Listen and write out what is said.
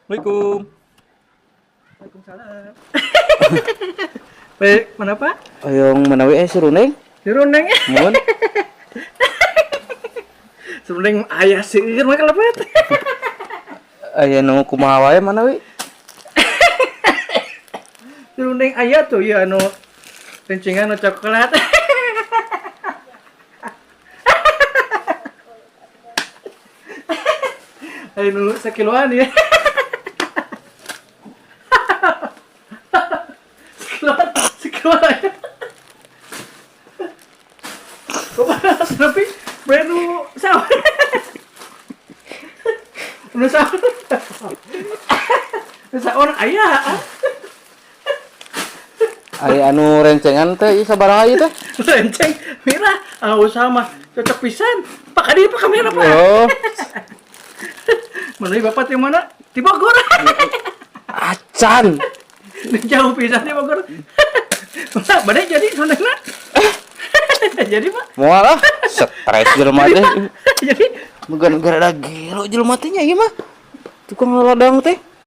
Assalamualaikum. Waalaikumsalam. Baik, mana, Pak? Hoyong manawi serundeng. Serundeng. Muhun. Serundeng aya seueur mah kalebet. Aya nu kumaha wae manawi? Serundeng aya tuh ya anu rencengan anu coklat. Ayo nu sakiloan ya. Sakiloan, sakiloan. Kumaha tapi baru saur. Nu saur. Nu saur aya. Aya anu rencengan teh ieu sabaraha ieu teh? Renceng merah, ah usaha mah cocok pisan. Pak kadi pak kamera, Pak. Oh, Mana ieu Bapak di mana? Di Bogor. Acan. Jauh pisan di Bogor. Mana bade jadi sebenarnya? Jadi, Pak. Moal ah, stres jelema teh. Jadi Gara-gara ada gelo jelema teh nya ieu mah. Tukang ladang teh.